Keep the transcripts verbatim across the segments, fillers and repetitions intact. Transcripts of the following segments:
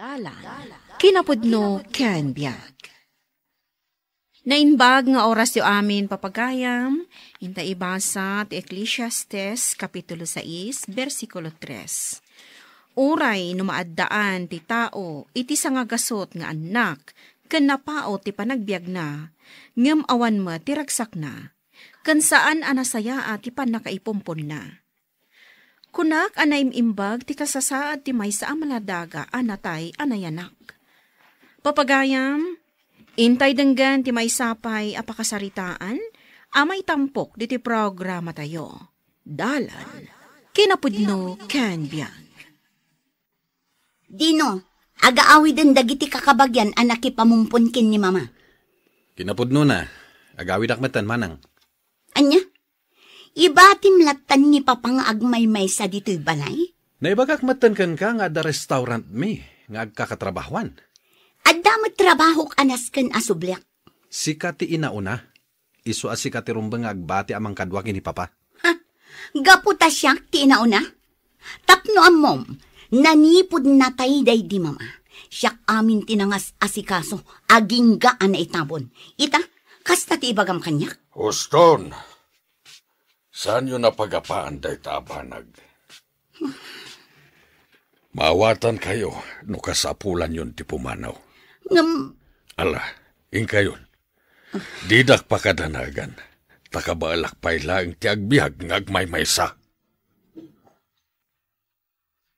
Dalan, kinapudno ken biag. Naimbag nga orasyo amin, papagayam, inta ibasa ti Eclesiastes, Kapitulo sais, bersikulo tres. Uray no maaddaan ti tao iti sangagasut nga annak ken napaut ti panagbiagna, ngem awan met ti ragsakna, ken saan a nasayaat ti pannakaipumponna. Kunak a naim-imbag ti kasasaad ti maysa a maladaga a natay a nayanak. Papagayam, intay denggen ti maysa pay a pakasaritaan a maitampok ditoy programatayo. Dalan, kinapudno ken biag. Dino, agaawiden dagiti kakabagian a nakipamumpon ken ni Mama. Kinapudnona, agawidak metten, manang. Ania? Ibatim lattan ni Papa nga agmaymaysa ditoy balay? Naibagak metten kenka nga adda restaurantmi nga agkakatrabahuan. Adda met trabahok a nasken a subliak. Sika ti inauna. Isu a sika ti rumbeng nga agbati a mangkadua ken ni Papa. Ha? Gapu ta siak ti inauna? Tapno ammom, nanipud natay daydi Mama, siak amin ti nangas-asikaso, agingga a naitabon. Ita, kasta ti ibagam kaniak. Uston, saanyo napagapaan dayta a banag? Maawatankayo no kasapulanyon ti pumanaw. Ngem Ala, inkayon. Didak pakadanagan, ta kabaelak pay laeng ti agbiag nga agmaymaysa.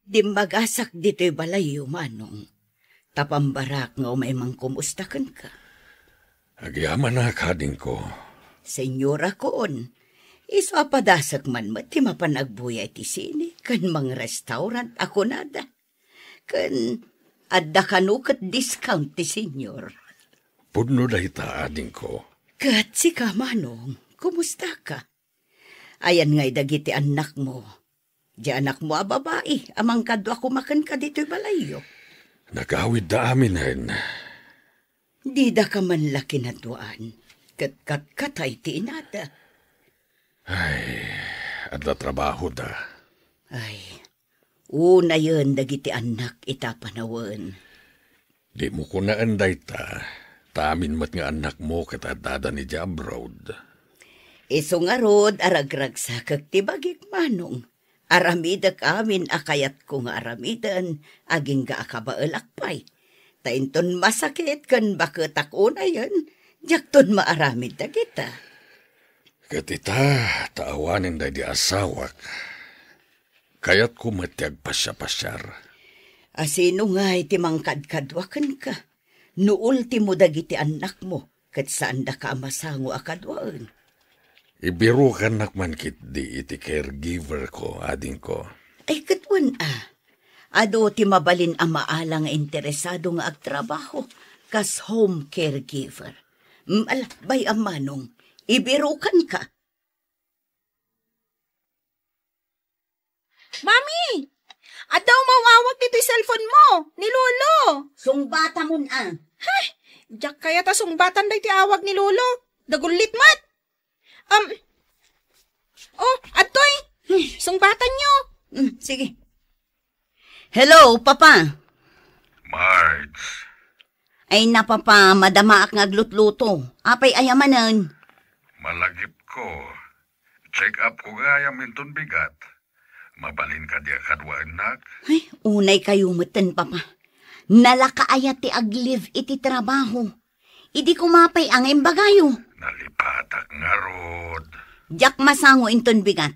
Dimmagasak ditoy balayyo, Manong. Ta pambarak nga umay mangkumusta kenka. Agyamanak, adingko. Senyorakon, isu a padasek man met ti mapan agbuya iti sine ken mangrestaurant a kunada. Ken adda kano ket discount ti senyor. Pudno dayta, adingko. Ket sika, Manong, kumustaka? Ayan ngay dagiti annakmo? Di anakmo a babai a mangkadua koma kenka ditoy balayyo? Nagawidda aminen. Didaka man la kinaduaan, ket katkatay ti inada. Ay, adda trabahoda. Ay, unayen dagiti annak ita panawen. Dimo kunaen dayta, ta amin met nga annakmo ket addada idiay abroad. Isu ngarud a ragragsakek ti bagik, Manong. Aramidek amin a kayatko nga aramiden, agingga a kabaelak pay. Ta inton masakit ken baketak unayen, diakton maaramid dagita. Ket ita, ta awanen daydi asawak, kayatko met ti agpasiapasiar. A sino ngay ti mangkadkadua kenka? No ultimo dagiti annakmo, ket saandaka a masango a kaduaen. Ibirukannak man ketdi iti caregiver ko, adingko. Ay, ket wen a. Adu ti mabalin a maala nga interesado nga agtrabaho kas home caregiver. Mm, ala, bay-am, Manong, ibirukanka. Mami! Adda umaw-awag ditoy cellphone mo, ni Lolo. Sungbatamon a. Hay! Diak kayat a sungbatan daytoy awag ni Lolo. Dagullit met. Um, oh, adtoy. Sungbatanyo. Mm, sige. Hello, Papa. Marge. Ay na, Papa, madamaak nga aglutluto. Apay aya manen? Malagipko. Check up ko gayam inton bigat. Mabalin kadi a kaduaennak? Ay, unay kayo metten, Papa. Nalaka aya ti ag-leave iti trabaho. Idi kumapay a nga imbagayo. Nalipatak ngarud. Diak masango inton bigat.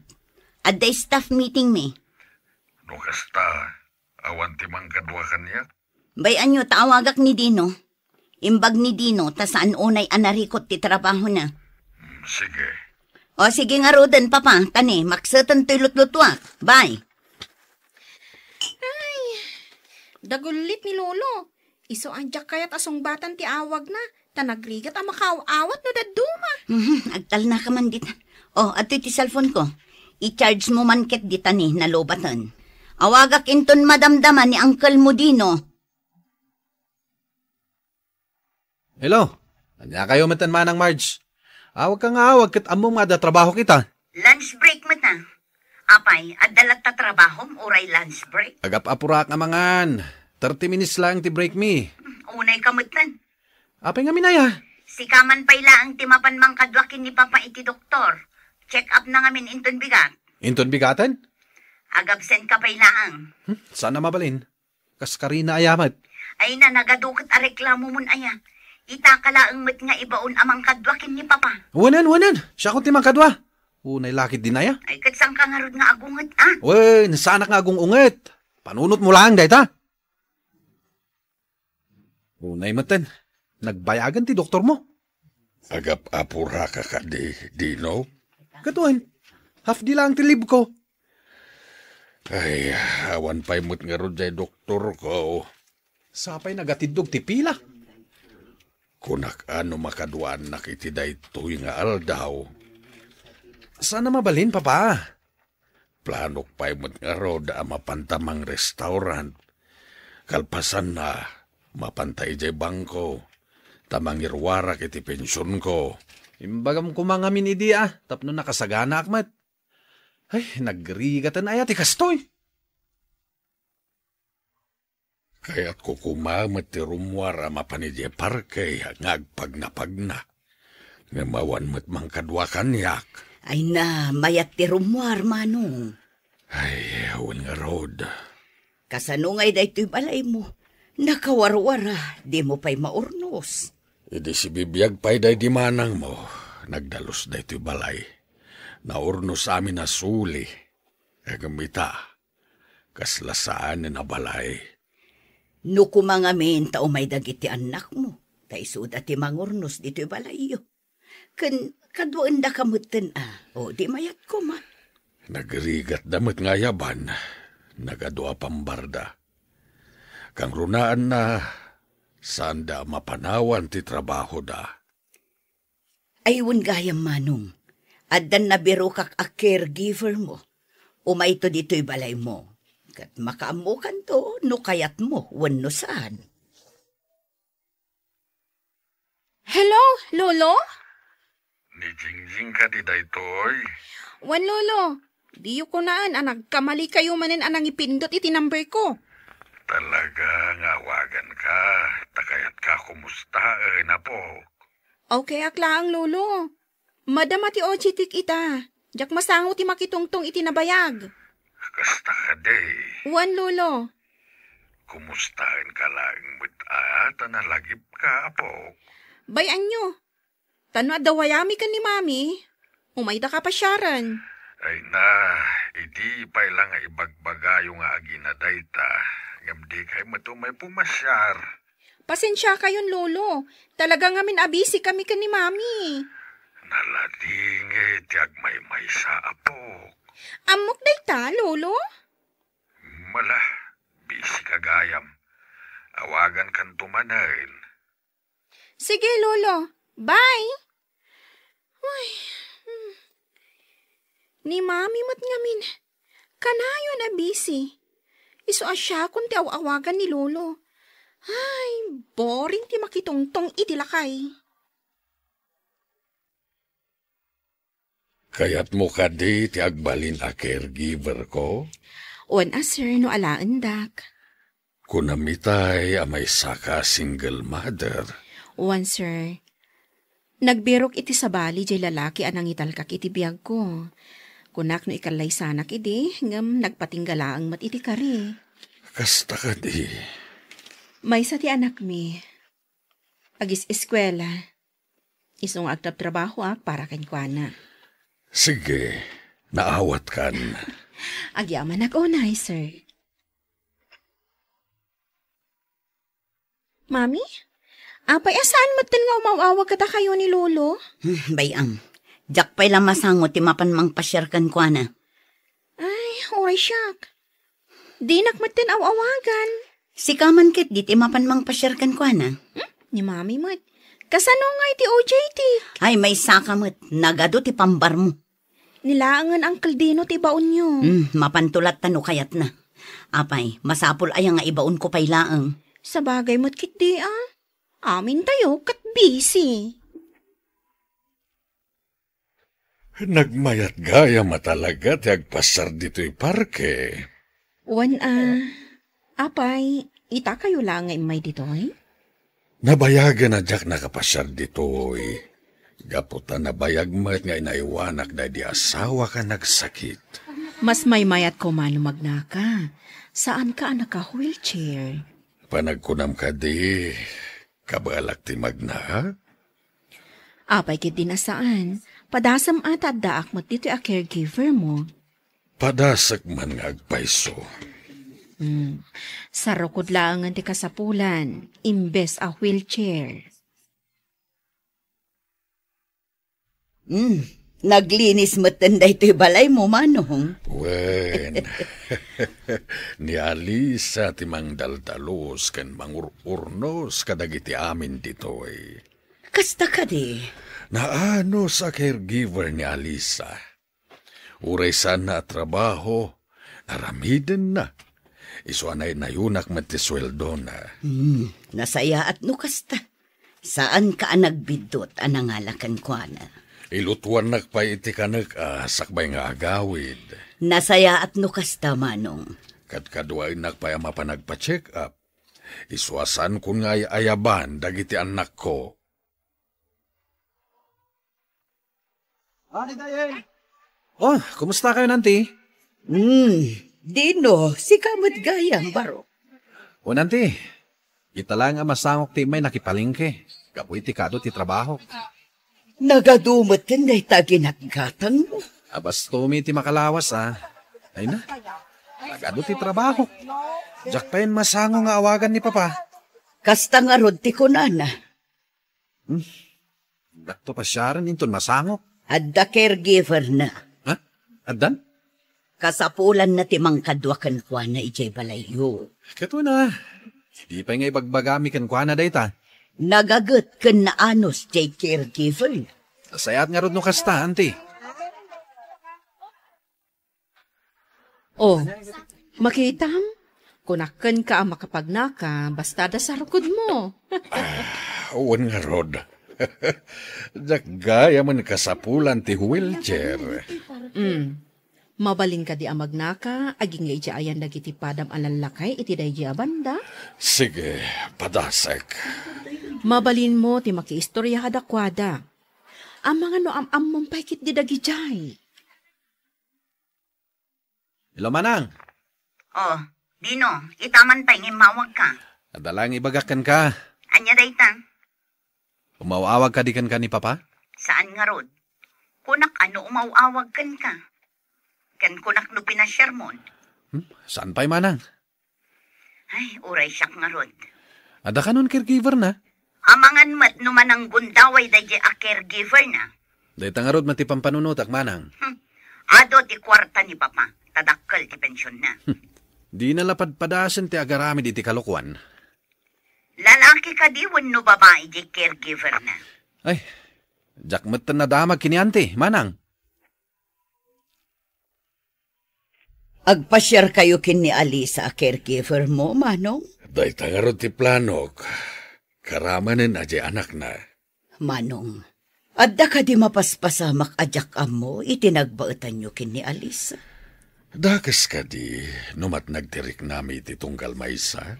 Adda staff meeting mi. No kasta, awan ti mangkadua kaniak? Bay-anyo ta awagak ni Dino. Imbag ni Dino ta saan unay a narikot ti trabahona. Mm, sige. O, sige ngaruden, Papa. Tani, makseten toy lutlutuak. Bye. Ay, dagullit ni Lolo. Isu a diak kayat a sungbatan ti awagna, ta nagrigat a makaaw-awat no dadduma. Mhm, agtalnaka man dita. O, adtoy ti cellphone ko. I-charge mo man ket dita ni nalobaten. Awagak inton madamdama ni uncle mo Dino. Hello? Ania kayo metten, Manang Marge? Awagka nga awag ket ammom nga adda trabahok ita. Lunch break met a. Apay, adda latta trabahom uray lunch break? Agap-apurak nga mangan. Thirty minutes lang ti break mi. Unay ka metten. Apay ngamin aya? Sika man pay laeng ti mapan mangkadua ken ni Papa iti doktor. Check up na ngamin inton bigat. Inton bigaten? Agabsent ka pay laeng. Hmm, saan a mabalin? Kas karina aya met. Ay na, nagadu ket a reklamo mon aya. Ita ka laeng met nga ibaon a mangkadua ken ni Papa. Wanan, wanan. Siakon ti mangkadua. Unay lakit din aya. Ay, ket saan ka ngarud nga agunget, ah? Wen, saanak nga agung-unget. Panunot mo laeng dayta. Unay metten, nagbayagan ti doktor mo. Agap-apura ka kadi, Dino? Ket wen, half di lang ti leave ko. Ay, awan pay met ngarud jay doktor ko. Sapay nagatiddog ti pila. Kunak a no makaduaannak iti daytoy nga aldaw. Saan a mabalin, Papa? Planok pay met ngarud a mapanta mangrestaurant. Kalpasanna, mapanta idiay bangko, ta mangiruarak iti pensionko. Imbagam koma ngamin idi, a, tapno nakasaganaak met. Ay, nagrigaten aya ti kastoy. Kayatko koma met ti rummuar a mapan idiay parke nga agpagnapagna. Ngem awan met mangkadua kaniak. Ay na, mayat ti rummuar, Manong. Ay, wen ngarud. Kasano ngay daytoy balaymo? Nakawarwara, dimo pay maurnos. Idi sibibiag pay daydi manangmo, nagdalus daytoy balay. Naurnos amin a suli. Ngem ita, kasla saanen a balay. No koma ngamin ta umay dagiti annakmo, ta isuda ti mangurnos ditoy balayyo. Ken kaduaendaka metten a, o di mayat koma. Nagrigatda met nga ayaban, nagadu a pambarda. Kangrunaanna, saanda a mapanawan ti trabahoda. Ay, wen gayam, Manong. Addan nabirokak a caregiver mo. Umayto ditoy balaymo. Ket makaammokanto no kayatmo wenno saan. Hello, Lolo? Ni Jingjing kadi daytoy? Wen, Lolo. Diyo kunaan a nagkamali kayo manen a nangipindot iti number ko. Talaga nga awagan ka, ta kayat ka kumustaen, apo. Okay ak laeng, Lolo. Madama ti O J T-k ita. Diak masango ti makitungtong iti nabayag. Kasta kadi. Wen, Lolo. Kumustaen ka laeng met a ta nalagip ka, apo? Bay-an yo. Ta no adda wayami ken ni Mami, umayda ka pasiaren. Ay na, idi pay la nga ibagbagayo nga agina dayta, ngem di kay met umay pumasiar. Pasensia kayon, Lolo. Talaga ngamin a busy kami ken ni Mami. Naladingit ti agmaymaysa, apo. Ammok dayta, Lolo? Mala, busy ka gayam. Awagan kanto manen. Sige, Lolo. Bye! Uy, hmm. Ni Mami met ngamin, kanayon a busy. Isu a siakon ti aw-awagan ni Lolo. Ay, boring ti makitungtong iti lakay. Kayatmo kadi ti agbalin a caregiver ko? Wen a, sir, no alaendak. Kunam itay a maysaka a single mother. Wen, sir. Nagbirok iti sabali jay lalaki a nangitalkak iti biagko. Kunak no ikallaysanak idi, ngem nagpatingga laeng met iti kari. Kasta kadi. Maysa ti anakmi. Agis-eskuela. Isu nga agtrabtrabahoak para kenkuana. Sige, naawatkan. Agyamanak unay, sir. Mami? Apay a saan metten nga umaw-awag kadakayo ni Lolo? Hmm, bay-am. Diak pay la masango ti mapan mangpasiar kenkuana. Ay, uray siak. Dinak metten aw-awagan. Sika man ket di ti mapan mangpasiar kenkuana. Hmm? Ni Mami met. Kasano nga iti O J T? Ay, maysaka met. Nagadu ti pambarmo. Nilaengen Uncle Dino ti baonyo. Hmm, mapanto latta no kayatna. Apay, masapul aya nga ibaonko pay laeng? Sabagay met ketdi, a. Amintayo ket busy. Nagmayat gayam a talaga ti agpasiar ditoy parke. Wen a, apay, Itakayo laeng nga immay ditoy? Nabayagen a diak nakapasiar ditoy. Gapu ta nabayag met nga inaywanak daydi asawak a nagsakit. Mas maymayat koma no magnaka. Saanka a naka-wheelchair. Panagkunam kadi, kabaelak ti magna? Apay ketdi a saan? Padasem a ta addaak met ditoy a caregiver mo. Padasek man nga agpayso. Hmm. Sarukod laengen ti kasapulan, imbes a wheelchair. Hmm. Naglinis metten daytoy balaymo, Manong. Wen, ni Alisa ti mangdaldalus ken mangur-urnos kadagiti amin ditoy. Kasta kadi? Naanus a caregiver ni Alisa. Uray saanna a trabaho, aramidenna. Isu a naynayunak met ti sueldona. Hmm, nasayaat no kasta. Saanka a nagbiddut a nangala kenkuana. Ilutuannak pay iti kanek a sakbay nga agawid. Nasayaat no kasta, Manong. Kadkaduaennak pay a mapan agpa-check-up. Isu a saankon nga ay-ayaban dagiti annakko. Oh, kumusta kayo, Nanti? Hmm, dino, sika met gayam, Barok. O, Nanti, ita laeng a masangok ti immay nakipalengke, gapu iti kaadu ti trabahok. Nagadu met ken dayta ginatgatangmo. Abastumi ti makalawas, a. Ay na, nagadu ti trabahok. Diak payen masango nga awagan ni Papa. Kasta ngarud ti kunana. Hmm. Dakto pasiaren inton masangok. Adda caregiver na. Ha? Addan? Kasapulanna ti mangkadua kenkuana idiay balayyo. Ket una, di pay nga ibagbagami kenkuana dayta. Nagaget ken naanus diay caregiver. Nasayaat ngarud no kasta, Auntie. Oh, makitam? Kunak kenka a makapagnaka, basta adda sarukodmo. Ah, wen ngarud. Diak gayamen kasapulan ti wheelchair. Mm. Mabalin kadi a magnaka, agingga iti ayan dagiti padam a lallakay iti daydi a banda? Sige, padasek. Mabalinmo ti makiistorya kadakuada. Amangan no am-ammom pay ketdi dagidiay. Hello, Manang. Oh, dino, ita man pay nga immawagka. Adda laeng ibagak kenka. Ania dayta? Umaw-awag kadi kenka ni Papa? Saan ngarud? Kunak a no umaw-awag kenka. Ken kunak no pinasiarmon. Hmm? Saan pay, Manang? Ay, uray siak ngarud. Adda kanon caregiver na? Amangan met no mananggundaway daydiay a caregiver na. Dayta ngarud met ti pampanunotak, Manang. Hmm. Adu ti kuarta ni Papa, ta dakkel ti pensionna. Hmm. Dina la padpadasen ti agaramid iti kalokuan. Lalaki kadi wenno babai diay caregiver na? Ay, diak metten nadamag ken ni Auntie, Manang. Agpasiarkayo ken ni Alisa a caregiver mo, Manong? Dayta ngarud ti planok. Karamanen a diay anakna. Manong, adda kadi mapaspasamak a diak ammo iti nagbaetanyo ken ni Alisa? Dakes kadi, no matnag ti riknami iti tunggal maysa?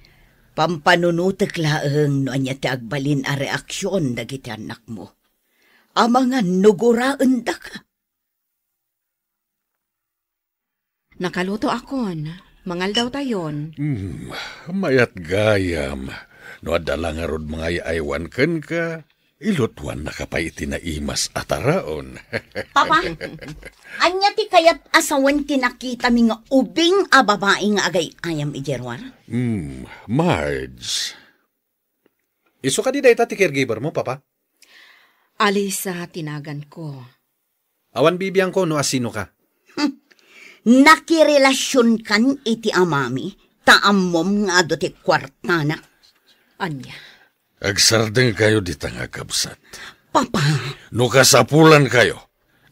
Pampanunotek laeng no ania ti agbalin a reaksion dagiti annakmo. Amangan no guraendaka. Nakalutoakon, mangaldawtayon. Hmm, mayat gayam. No adda la ngarud mangay-aywan kenka, ilutuannaka pay iti naimas a taraon. Papa, ania ti kayat a sawen ti nakitami nga ubing a babai nga agay-ayam idiay ruar? Hmm, Marge. Isu kadi dayta ti caregiver mo, Papa? Alisa ti naganko. Awan bibiangko no asinoka. Hmm. Nakirelasionkan iti amami, ta ammom nga adu ti kuartana. Ania? Agsardengkayo dita nga agkabsat. Papa! No kasapulankayo,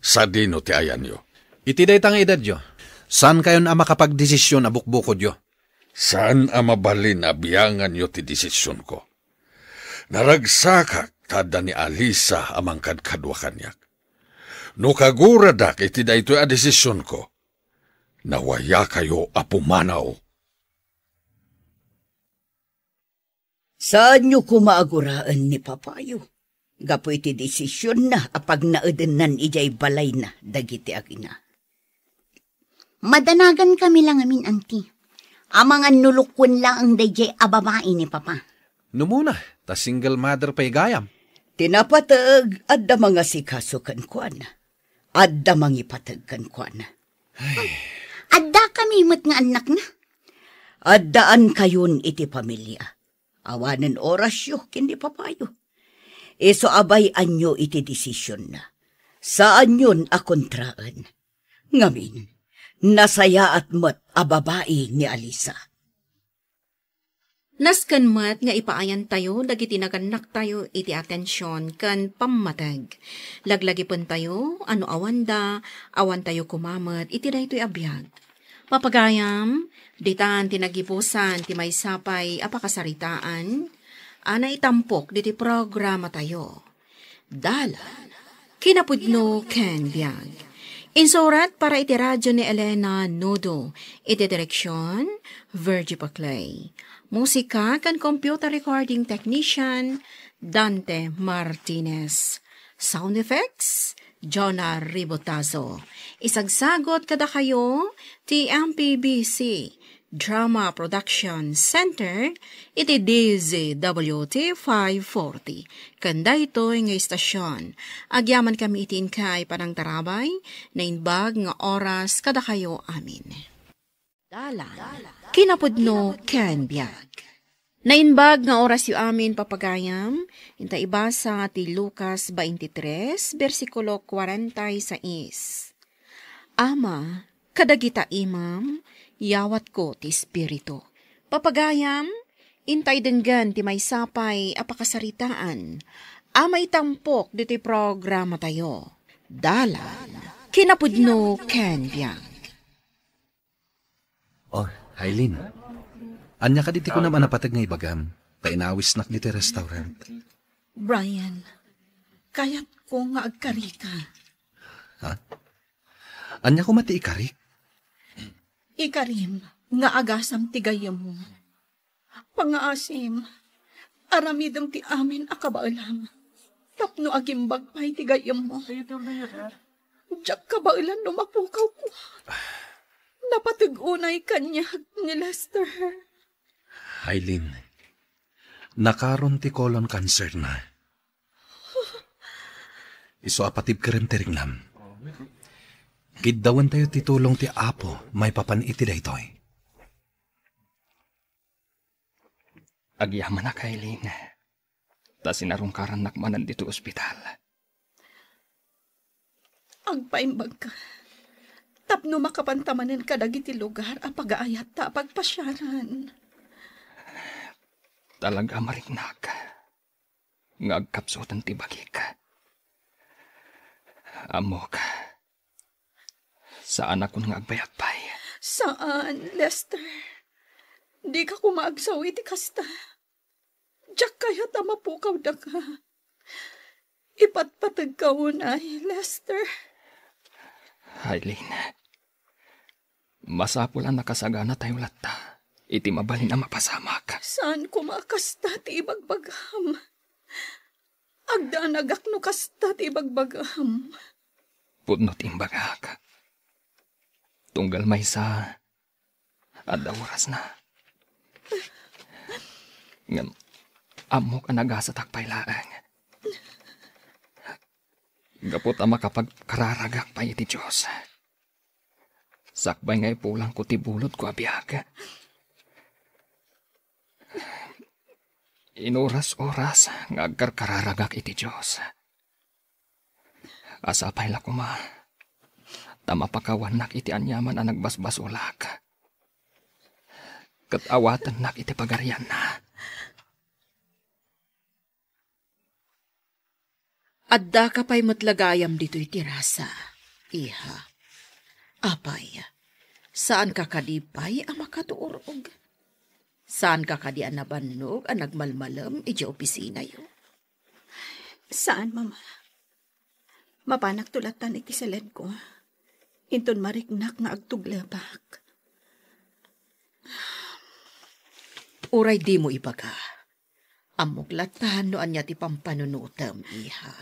sadino ti ayanyo? Iti dayta nga edadyo, saankayon a makapagdesision a bukbukodyo. Saan a mabalin a bianganyo ti desisionko. Naragsakak ta adda ni Alisa a mangkadkadua kaniak. No kaguradak iti daytoy a desisionko, nawayakayo a pumanaw. Taanyo koma a guraen ni papayo gapu iti desisionna a pagnaedennan idiay balayna dagiti agina. Madanagankami la ngamin, Auntie. Amangan no lukuen laeng daydiay a babai ni Papa. Numuna, ta single mother pay gayam. Ti napateg, adda mangasikaso kenkuana. Adda mangipateg kenkuana. Ay. Addakami met nga annakna. Addaankayon iti pamilia. Awanen orasyo ken ni papayo. Isu a bay-anyo iti desisionna. Saanyon a kontraen. Ngamin, nasayaat met a babai ni Alisa. Nasken met nga ipaayantayo dagiti nagannaktayo iti atension ken pammateg. Laglagipentayo a no awanda, awantayo koma met iti daytoy a biag. Papagayam, ditan ti nagibusan ti maysa pay a pakasaritaan a naitampok ditoy programatayo. Dalan, kinapudno ken biag. Insurat para iti radyo ni Elena Nodo, iti direksyon, Virgie Paclay. Musika ken computer recording technician, Dante Martinez. Sound effects, Jonah Ribotazo. Isagsagot kadakayo ti M P B C Drama Production Center iti D Z W T five forty. Ken daytoy nga istasyon, agyamankami iti inkay panangtarabay, naimbag nga oras kadakayo amin. Dalan, kinapudno ken biag. Naimbag nga orasyo amin, papagayam, inta ibasa ti Lucas twenty-three, bersikulo kwarenta y seis. Ama, kadagita imam, yawatko ti Espiritu. Papagayam, intay denggen ti maysa pay a pakasaritaan a maitampok ditoy programatayo. Dalan, kinapudno ken biag. Oh, Aileen. Ania kadi ti kunam a napateg nga ibagam? Ta inawisnak ditoy restaurant. Brian, kayatko nga agkarika. Ha? Ania koma ti ikarik? Ikarim nga agasam ti gayyemmo. Pangaasim, aramidem ti amin a kabaelam. Tapno agimbag pay ti gayyemmo. Diak kabaelan no mapukawko. Napateg unay kaniak ni Lester. Aileen, nakaron ti colon cancer na. Isu a patibkerem ti riknam. Kiddawentayo ti tulong ti Apo maipapan iti daytoy. Agyamanak, Aileen. Ta sinarungkarannak manen ditoy ospital. Agpaimbagka tapno makapanta manen kadagiti lugar a pagaayatta a pagpasiaran. Talaga a mariknak nga agkapsuten ti bagik. Ammok, saanakon nga agbayag pay. Saan, Lester. Dika koma agsao iti kasta. Diak kayat a mapukaw daka. Ipatpategka unay, Lester. Aileen, masapul a nakasaganatayo latta iti mabalin a mapasamak. Saan koma a kasta ti ibagbagam. Agdanagak no kasta ti ibagbagam. Pudno ti imbagak. Tunggal maysa, adda orasna. Ngem ammok a nagasatak pay laeng. Gapu ta makapagkararagak pay iti Dios. Sakbay nga ipulangko ti bulodko a biag. Inoras-oras nga agkarkararagak iti Dios. Sapay la koma ta mapakawannak iti aniaman a nagbasbasolak, ket awatennak iti pagarianna. Addaka pay met la gayam ditoy ti rasa, iha. Apay, saanka kadi pay a makatuurog? Saanka kadi a nabannog a nagmalmalem idiay opisinayo? Saan, Mama. Mapanakto lattan iti saledko. Inton mariknak nga agtuglebak. Uray dimo ibaga, Ammok latta no ania ti pampanunotem, iha.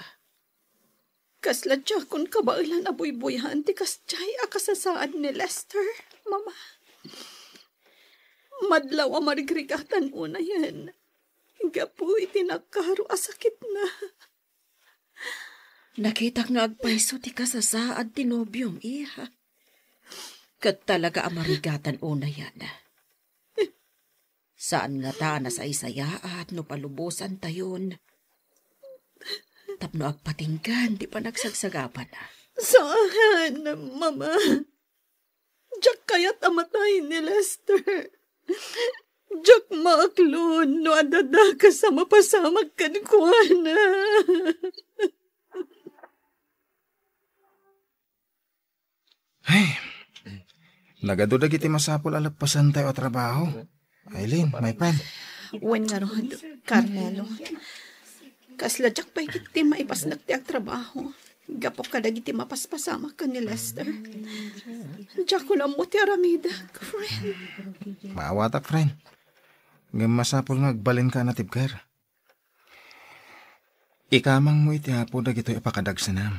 Kasla diakon kabaelan a buybuyan ti kasdiay a kasasaad ni Lester, Mama. Madlaw a marigrigatan unayen gapu iti nakaro a sakitna. Nakitak nga agpayso ti kasasaad ti nobiom, iha. Ket talaga a marigatan unayen. Saan ngata a nasaysayaat no palubosantayon tapno agpatinggan ti panagsagsagabana. Saan, Mama. Diak kayat a matay ni Lester. Diak maaklon no adda dakes a mapasamak kenkuana. Ay, nagadu dagiti masapul a leppasentayo a trabaho. Aileen, my friend. Wen ngarud, Carmelo. Kasla diak pay ketdi maipasnek ti agtrabaho gapu kadagiti mapaspasamak ken ni Lester. Diak ammo ti aramidek, friend. Maawatak, friend. Ngem masapul nga agbalinka a natibker. Ikamangmo iti Apo dagitoy a pakadagsenam.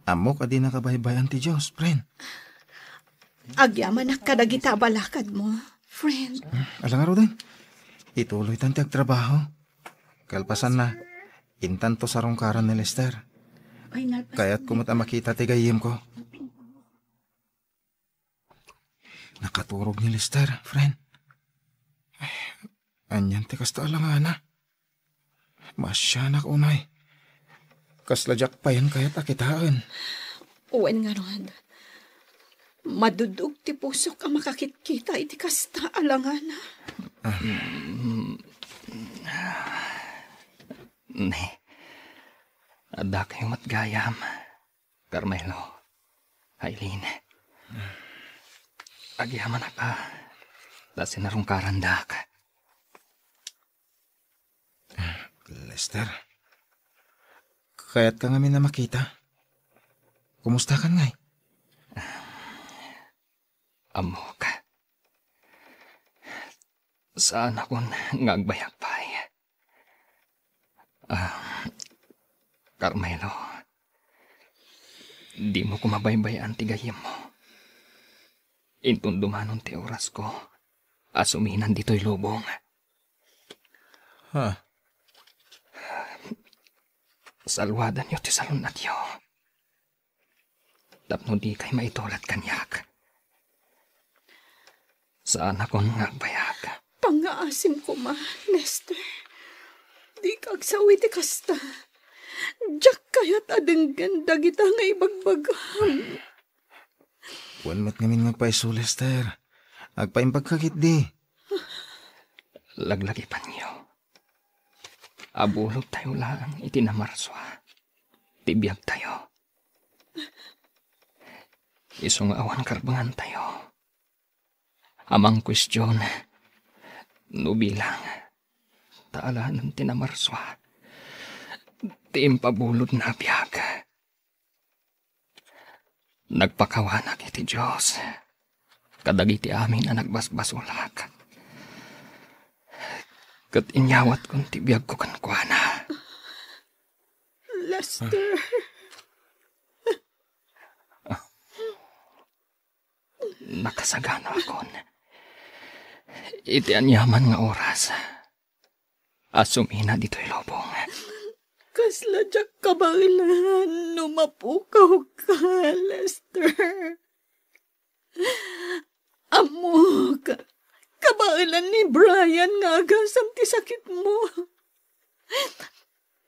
Ammok a dinaka baybay-an ti Dios, friend. Agyamanak kadagiti abalakadmo, friend. Hmm, ala ngaruden. Ituloytan ti agtrabaho. Kalpasanna, intanto sarungkaran ni Lester. Kayatko met a makita ti gayyemko. Nakaturog ni Lester, friend. Ay, anian ti kasta alangana? Maasianak unay. Kasla diak payen kayat a kitaen. Wen ngarud, madudog ti pusok a makakitkita iti kasta alangana. Ah. Ne, adda kayo met gayam. Carmelo, Aileen, agyamanak a ta sinarungkarandak. Lester, kayatka ngamin a makita. Kumustakan ngay? Ammok. Saanakon nga agbayag pay. Ah, Carmelo, dimo koma baybay-an ti gayyemmo. Inton dumanon ti orasko a suminan ditoy lubong. Ha? Saluadanyo ti salun-atyo. Tapno dikay maitulat kaniak. Saanakon nga agbayag. Pangngaasim koma, Lester. Dika agsao iti kasta. Diak kayat a denggen dagita nga ibagbagam. Wen met ngamin nga agpayso, Lester. Agpaimbagka ketdi. Laglagipanyo. Abulodtayo laeng iti namarsua ti biagtayo. Isu nga awan karbengantayo a mangkuestion no bilang ta alaen ti namarsua ti impabulodna a biag. Nagpakawanak iti Dios kadagiti amin a nagbasbasolak. Ket inyawatkon ti biagko kenkuana. Lester. Nakasaganakon iti aniaman nga oras a sumina ditoy lubong. Kasla diak kabaelan no mapukawka, Lester. Ammok, kabaelan ni Brian nga agasam ti sakitmo.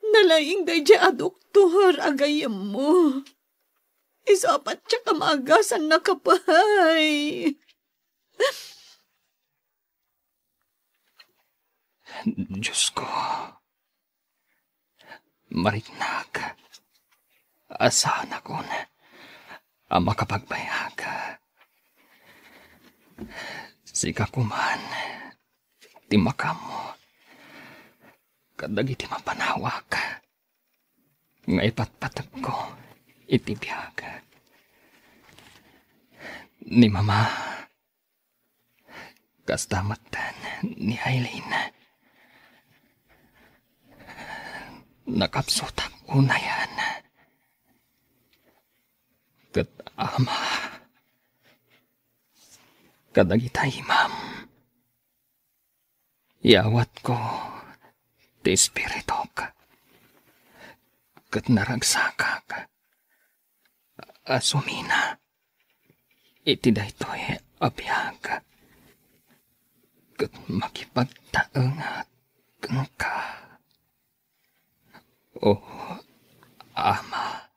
Nalaing daydiay a doktor a gayyemmo. Isu a patiek a maagasannaka pay. Diosko, mariknak a saanakon a makapagbayag. Sika koman ti makaammo kadagiti mapanawak nga ipatpatekko iti biag. Ni Mama, kasta met ni Aileen. Nakapsutak unayen. Ket Ama, kadagita imam, iyawatko ti Espirituk, ket naragsakak a sumina iti daytoy a biag, ket makipagtaengak kenka. O Ama.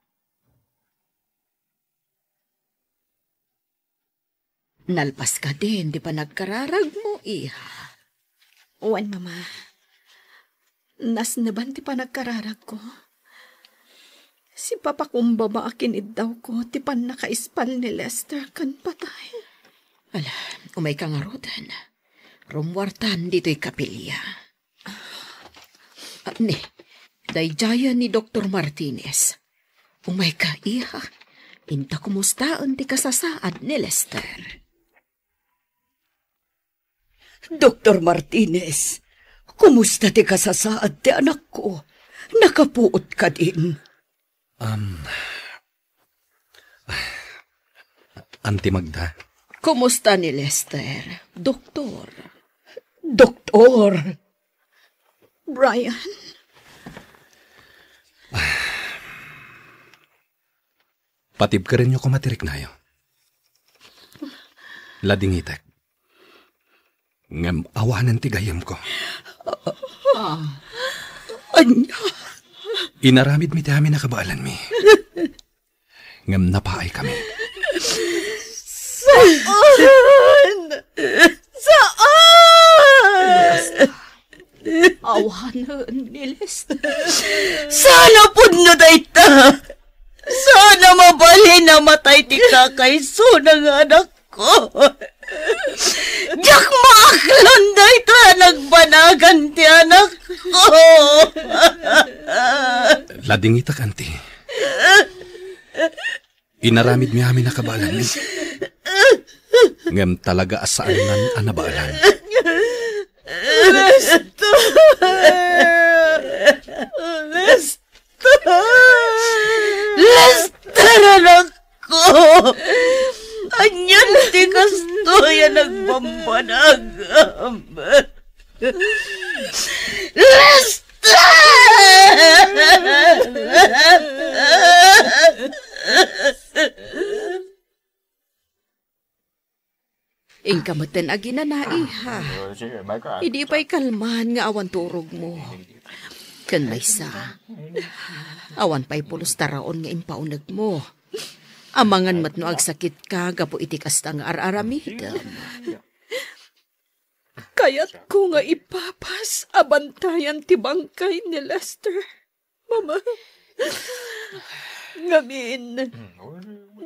Nalpas kadin ti panagkararagmo, iha? Wen, Mama. Nasneban ti panagkararagko. Sipapakumbaba a kiniddawko ti pannakaispal ni Lester ken patay. Ala, umayka ngaruden. Rummuartan ditoy kapilya. Ni, daydiayen ni Doktor Martinez. Umayka, iha. Inta kumustaen ti kasasaad ni Lester. Doktor Martinez, kumusta ti kasasaad ti anakko? Nakapuot kadin? Um, Auntie Magda. Kumusta ni Lester, Doktor? Doktor! Brian? Patibkerenyo koma ti riknayo. Ladingitek. Ngem awanen ti gayyemko. Ania? Inaramidmi ti amin a kabaelanmi. Ngem napaaykami. Saan? Saan? Awanen ni Lester. Saan a pudno dayta? Saan a mabalin a matay ti kakaisuna nga anakko? Diak maaklon dayta a nagbanagan ti anakko. Ladingitek, Auntie. Inaramidmi amin a kabaelanmi. Ngem talaga a saannan a nabaelan. Lester! Lester! Lester, anakko! Anian ti kastoy a nagbambanagam? Lester! Inka metten aginana, iha. Idi pay kalman nga awan turogmo. Ken maysa, awan pay pulos taraon nga impaunegmo. Amangan met no agsakitka gapu iti kasta nga ar-aramidem. Kayatko nga ipapas a bantayan ti bangkay ni Lester, Mama. Ngamin,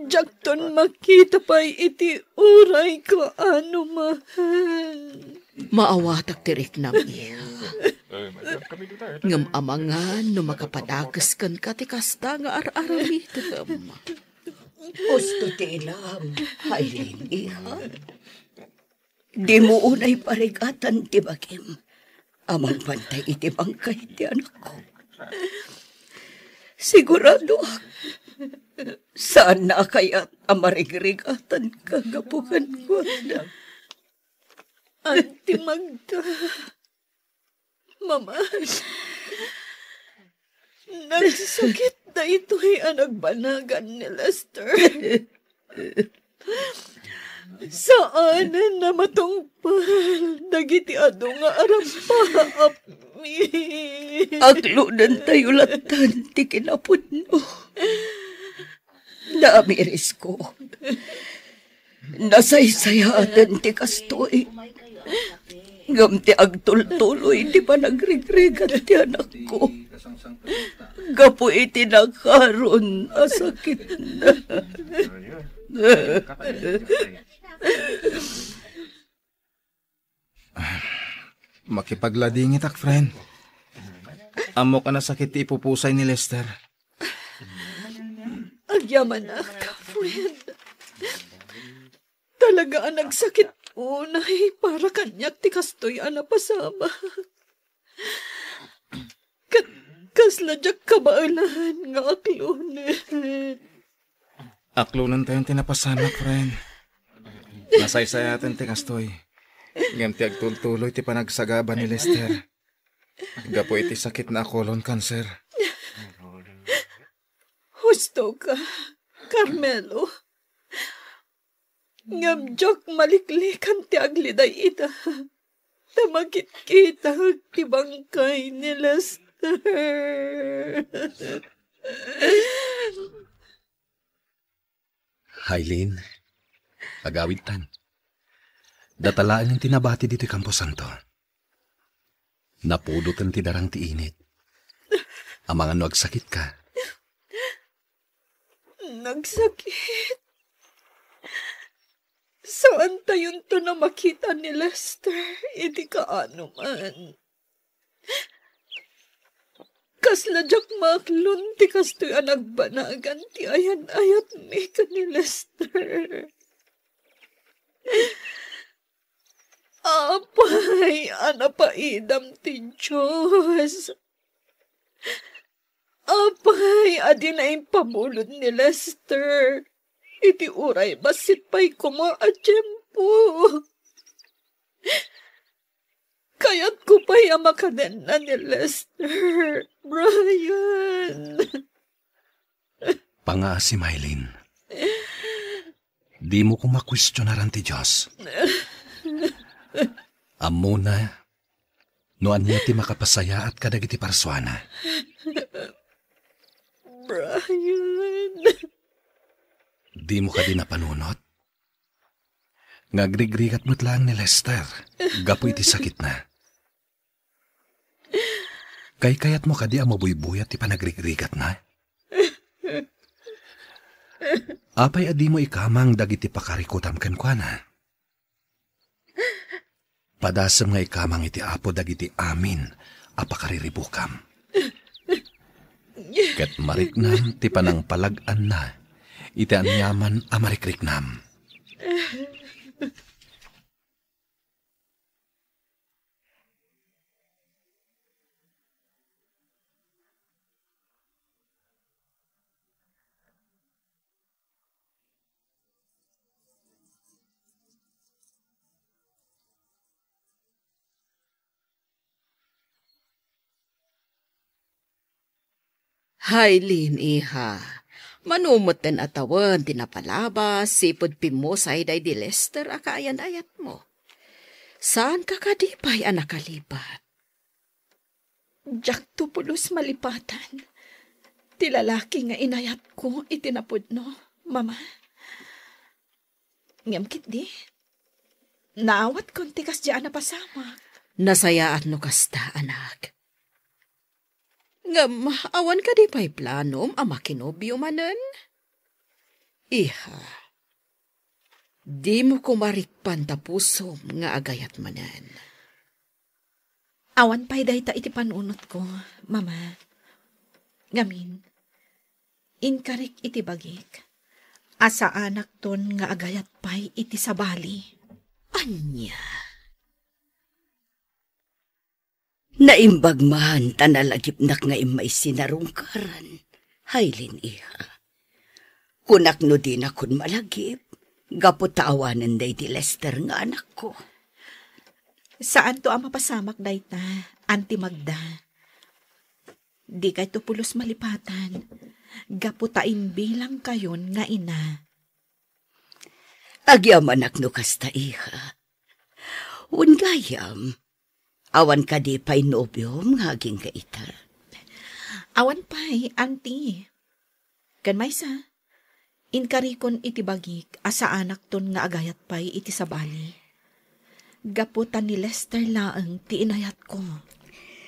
diakton makita pay iti uray kaano man. Maawatak ti riknam, iha. Ngem amangan no makapadakes kenka ti kasta nga ar-aramidem. Usto ti ilam, Aileen, iha. Dimo unay parigatan ti bagim a mangbantay iti bangkay ti anakko. Siguradoak, saanna a kayat a marigrigatanka gapu kenkuana. Auntie Magda, Mama, nagsakit daytoy a nagbanagan ni Lester. Saanen a matungpal dagiti adu nga arapaapmi. Aklonentayo lattan ti kinapudno. Naamirisko. Nasaysayaaten ti kastoy. Ngem ti agtultuloy ti panagrigrigat ti anakko. Gapu iti nakaron a sakitna. Makipagladingitak, friend. Ammok a nasakit ti ipupusay ni Lester. Agyamanak, friend. Talaga a nagsakit unay para kaniak ti kastoy a napasamak. Ket kas Kasla diak kabaelan nga aklonen. Aklonentayon ti napasamak, friend. Nasaysayaten ti kastoy. Ngem ti agtultuloy ti panagsagaba ni Lester. Gapu iti sakitna a colon cancer. Husto ka, Carmelo. Ngem diak maliklikan ti agliday ita. Ta makitkitak ti bangkay ni Lester. Hailin, agawidtan. Data laeng ti nabati ditoy kamposanto. Napudoten ti darang ti init. Amangan no agsakitka. Nagsakit. Saantayonton a makita ni Lester iti kaanoman. Kasla diak maaklon ti kastoy a nagbanagan ti ayat-ayatmi ken ni Lester. Apay a napaidam ti Dios. Apay a dina impabulod ni Lester iti uray bassit pay koma a tiempo. Kayatko pay a makadenna ni Lester, Brian. Pangaasi, Mailin. Dimo koma kuestionaran ti Dios. Ammona no ania ti makapasayaat kadagiti parsuana. Brian. Dimo kadi napanunot? Nga agrigrigat met laeng ni Lester gapu iti sakitna. Kaykayatmo kadi a mabuybuyat ti panagrigrigatna? Apay a dimo ikamang dagiti pakarikutam kenkuana? Padasem nga ikamang iti Apo dagiti amin a pakariribukam. Ket mariknam ti panangpalag-anna iti aniaman a marikriknam. Hailin, iha, mano metten a tawen ti napalabas sipud pimmusay daydi Lester a kaayan-ayatmo. Saanka kadi pay a nakalipat? Diakto pulos malipatan ti lalaki nga inayatko iti napudno, Mama. Ngem ketdi, naawatkon ti kasdiay a napasamak. Nasayaat no kasta, anak. Ngem awan kadi pay planom a makinobio manen? Iha, dimo koma rikpan ta pusom nga agayat manen. Awan pay dayta iti panunotko, Mama. Ngamin, inkarik iti bagik a saanakton nga agayat pay iti sabali. Ania? Naimbag man ta nalagipnak nga immay sinarungkaran, Hailin, iha. Kunak no dinakon malagip, gapu ta awanen daydi Lester nga anakko. Saanto a mapasamak dayta, Auntie Magda. Dikayto pulos malipatan, gapu ta imbilangkayon nga ina. Agyamanak no kasta, iha. Wen gayam, awan kadi pay nobiom nga agingga ita? Awan pay, Auntie. Ken maysa, inkarikon iti bagik a saanakton nga agayat pay iti sabali. Gapu ta ni Lester laeng ti inayatko.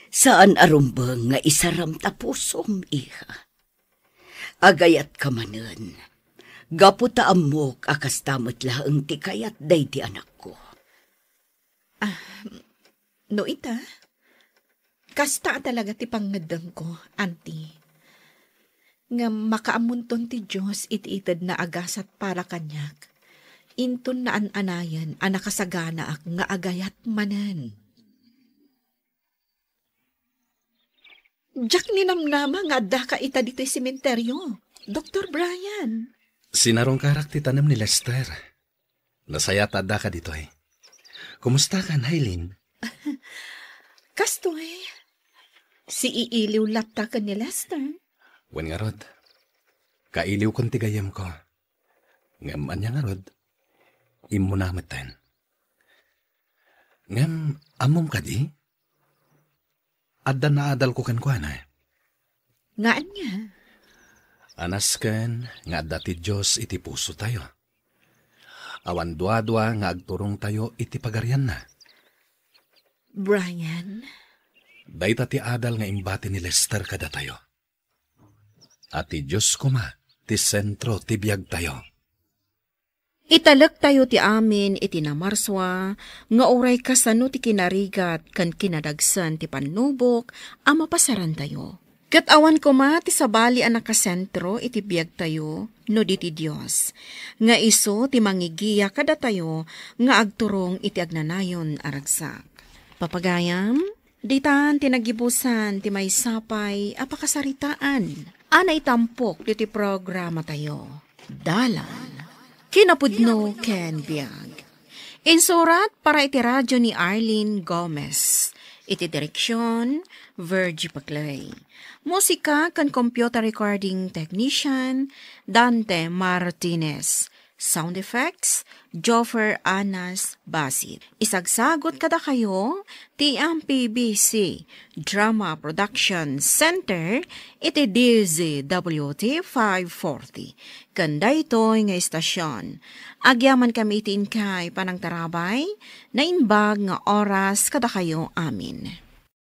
Saan a rumbeng nga isaram ta pusom, iha. Agayatka manen, gapu ta ammok a kasta met laeng ti kayat daydi anakko. Ah, no ita, kasta a talaga ti pangngeddengko, Auntie. Ngem makaammonton ti Dios iti itedna a gasat para kaniak. Inton naan-anayen a nakasaganaak nga agayat manen. Diak ninamnama nga addaka ita ditoy sementeryo, Doktor Brian. Sinarungkarak ti tanem ni Lester. Nasayaat ta addaka ditoy. Kumustakan, Hailin? Kastoy, siiiliw latta ken ni Lester. Wen ngarud, kailiwkon ti gayyemko. Ngem ania ngarud, immuna metten. Ngem ammom kadi? Adda naadalko kenkuana. Nga ania? Anasken nga adda ti Dios iti pusotayo. Awan duadua nga agturongtayo iti pagarianna. Brian? Dayta ti adal nga imbati ni Lester kadatayo. A ti Dios koma ti sentro ti biagtayo. Italektayo ti amin iti namarsua nga uray kasano ti kinarigat ken kinadagsen ti pannubok a mapasarantayo. Ket awan koma ti sabali a nakasentro iti biagtayo no di ti Dios, nga isu ti mangigiya kadatayo nga agturong iti agnanayon a ragsak. Papagayam, ditan ti nagibusan ti maysa pay a pakasaritaan a naitampok ditoy programatayo. Dalan, kinapudno ken biag. Insurat para iti radyo ni Arlene Gomez. Iti direksyon, Virgie Paclay. Musika ken computer recording technician, Dante Martinez. Sound effects, Joffer Anas Basit. Isagsagut kadakayo ti M P B C Drama Production Center iti D Z W T five forty. Ken daytoy nga istasyon, agyamankami iti inkay panangtarabay, naimbag nga oras kadakayo amin.